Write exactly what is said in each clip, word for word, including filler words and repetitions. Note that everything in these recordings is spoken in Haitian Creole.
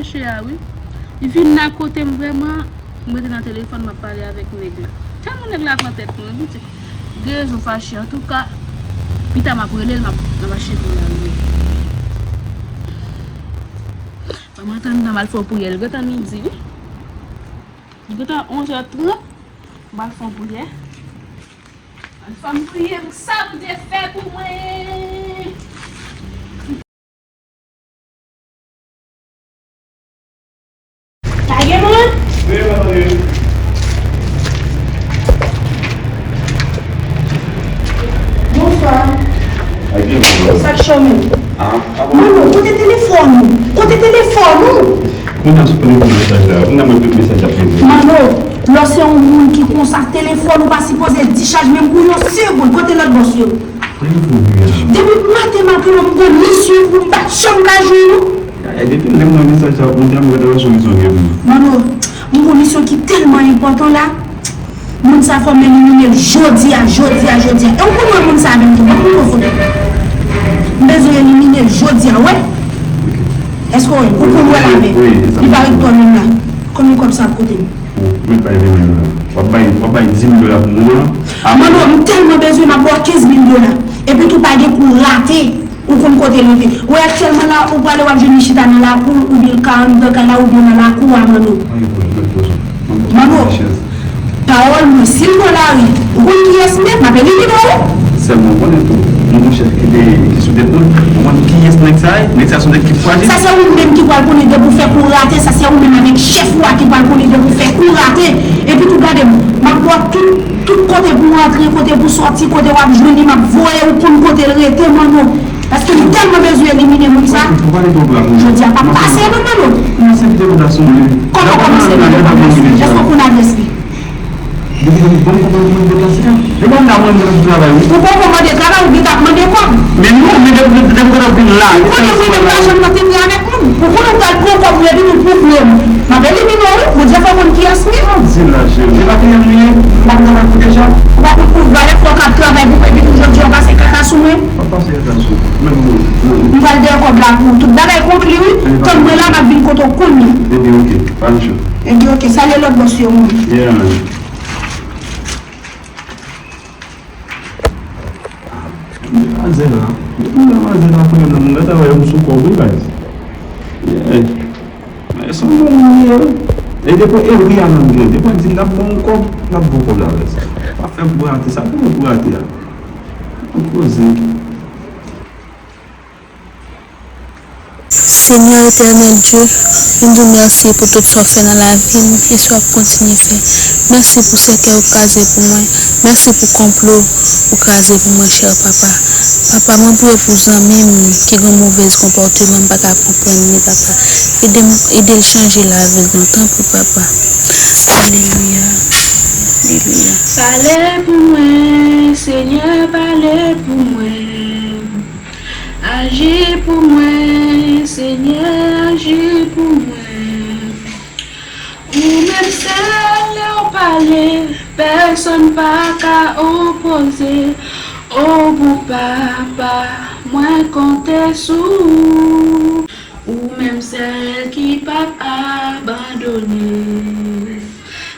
Fache a, wi. Li vin nan kote m vrèman, m rete nan telefòn, m ap pale avèk nèg la. Tèlman nèg la pran tèt mwen, wi, ti. Gen rezon fache, antouka, pita m ap rele l, m ap, m ap achte pou l la, wi. Ban m antre anndan, m al fè yon priyè, l gentan midi, wi. Li gentan onz è trant, m al fè yon priyè. Al fè m priye pou sa Bondye fè pou mwen. Lage mwen. Bonswa. Sa k cho menm? Mano, kote telefòn ou? Kote telefòn ou? Kounye a sou konnen pou mesaj la. Kounye a mwen tout mesaj ap rete. Mano, lè w se yon moun ki konsa, telefòn ou pa sipoze dichaj menm pou yon segonn. Kote lòt bòs yo? Depi maten m ap rele w, m gen misyon pou m pa janm ka jwenn ou. E depi lè m nan mesaj sa ap monte a, m gentan wè se yon misyon gen pou mwen. Mano, m gon misyon ki tèlman enpòtan la. Moun sa fò m elimine l jodi a, jodi a, jodi a. E ou konn wè moun sa menm tou, ban m pran foto. M bezwen elimine l jodi a, wè. Èske w wè? Ou konn wè l avè. Li pa ret twò menm la. Konbyen kòb sa ap koute m? Ou mèt bay ven mil dola. W ap bay, w ap bay dis mil dola pou mwen an. Mano, m tèlman bezwen, m ap ba w kenz mil dola. Epi tou pa gen kou rate. Ou konn kote l rete. Ou wè aktyèlman la, ou prale w ap jwenn li chita nan lakou l, oubyen l ka anndan kay la, oubyen nan lakou a, Mano. Mano, pawòl mwen, si l pran lari, ou konn kiyès m ye, m ap elimine w. Sèlman w konnen tou, yon monchè ki te, ki sou tèt mwen, ou konn kiyès nèg sa ye? Nèg sa se yon nèg ki frajil. Sa se ou menm ki pral konnen depi w fè kou rate, sa se ou menm avèk chèf ou a ki pral konnen depi w fè kou rate. Epi tou gade m, m ap ba w tout, tout kote pou w antre, kote pou w sòti, kote w ap jwenn li, m ap voye ou konn kote l rete, Mano. Paske m tèlman bezwen elimine moun sa. Jodi a p ap pase non, Mano. Kòman kòmanse li, kòmanse? Èske w konn adrès li? Ou poko mande travay, ou gentan ap mande kòb. Men non, men depi, depi w gentan vin la. Ou konnen mwen menm pa janm nan tenten avèk moun. Ou konnen w pral pran kòb ou epi nou pran pwoblèm. M ap elimine w wi, Bondye fè w konn kiyès m ye. Di la cheri, se pa kliyan m li ye. M pa konn travay pou deja. Ou pa konn pou valè fò k ap travay pou epi tou jodi a w pase kaka sou mwen. Pa pase kaka sou mwen. Menm mwen. M pral dèyè kòb la pou ou. Tout bagay konkli wi. Tann mwen la, m ap vin kote w kounye a. Ebyen oke, pa gen cho. Ebyen oke, salye lòt bòs yo mwen. Yeah man. Manzè la, depi manzè la konnen nan moun la travay m sou kòb wi baz. Yeah. Men se yon bon moun li ye wi. E depi Evri a menm gen, depi di l ap ban w kòb, l ap ba w kòb la baz. Pa fè m pou rate sa, pou mwen pou rate a. Pou koze. Senyè Etènèl Dye, m di w mèsi pou tout sa w fè nan lavi m e sa w ap kontinye fè. Mèsi pou sèkèy ou kraze pou mwen. Mèsi pou konplo ou kraze pou mwen, chè Papa. Papa, mwen priye pou zanmi m ki gen yon movèz konpòteman, m pa ka konprann li, Papa. Ede m, ede l chanje lavi l non, tanpri, Papa. Alelouya. Alelouya. Pale pou mwen, Senyè, pale pou mwen. Aji pou mwen, Senyè, aji pou mwen. Ou menm sèl lè w pale, pèsonn pa ka opoze. O bon Papa, mwen konte sou ou. Ou menm sèl ki p ap abandone.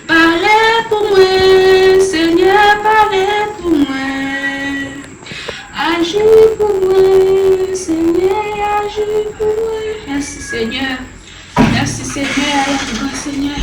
Pale pou mwen, Senyè, pale pou mwen. Aji pou mwen, Senyè, aji pou mwen. Mèsi, Senyè. Mèsi, Senyè. Gran Senyè.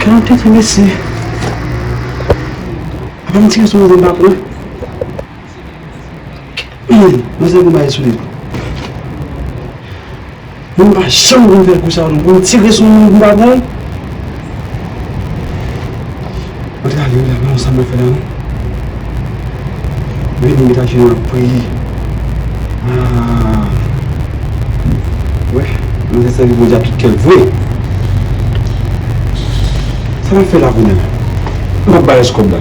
Kalite ti mesye. Apa m tire sou mwen pa pran. Mwen se konn bay sou li. Mwen pa janm konn fè kou sa non, pou m tire sou moun pou m pa pran. Mwen te ale wi la, men sa mwen fè la non. Vini met ajenou ap priye. Ah. Wè, manzè sèvi Bondye ak tout kè l vre. Sa m ap fè la kounye a? M ap ba l rès kòb la.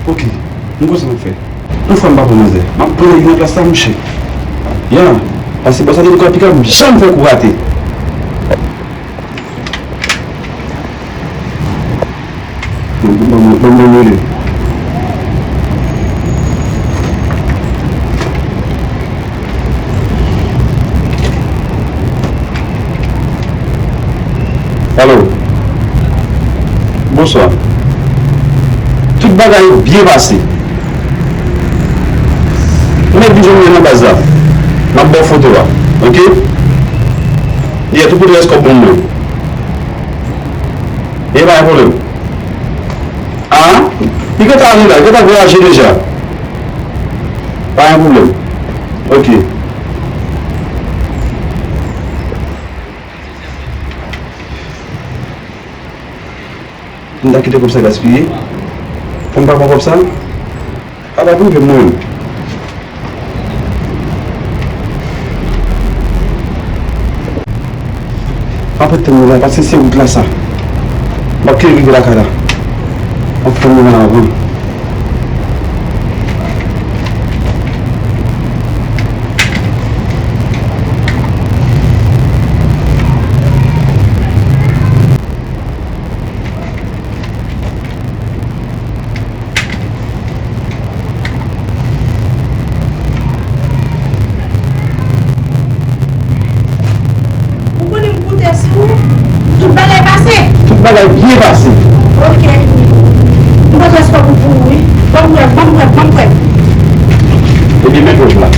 Ok, m konn sa m ap fè. Yon fwa m pa pran manzè, m ap pran nèg nan plas la, monchè. Ya, paske bòs la te di m konn aplike, m janm fè kou rate. Bon, bon, bon, bon, bon, bon. Alo. Bonswa. Tout bagay byen pase. Ou mèt vin jwenn mwen nan baz la. M ap ba w foto a. Ok? Yeah, tou pote rès kòb ban mwen. E pa gen pwoblèm. Ah? Li gentan ale la, li gentan vwayaje deja. Pa gen pwoblèm. Ok. M ta kite kòb sa gaspiye. Fò m pa pran kòb sa. A pa prive m mwen menm. M ap ret tann nou la, paske se wout la sa. M ap kite rive lakay la. M ap tann nou la avan. Ou konnen m koute sou ou. Tout bagay pase? Tout bagay byen pase. Ok. M pote rès kòb ou pou ou, wi. Ban m kwè, ban m kwè, ban m kwè. Ebyen, men kòb la.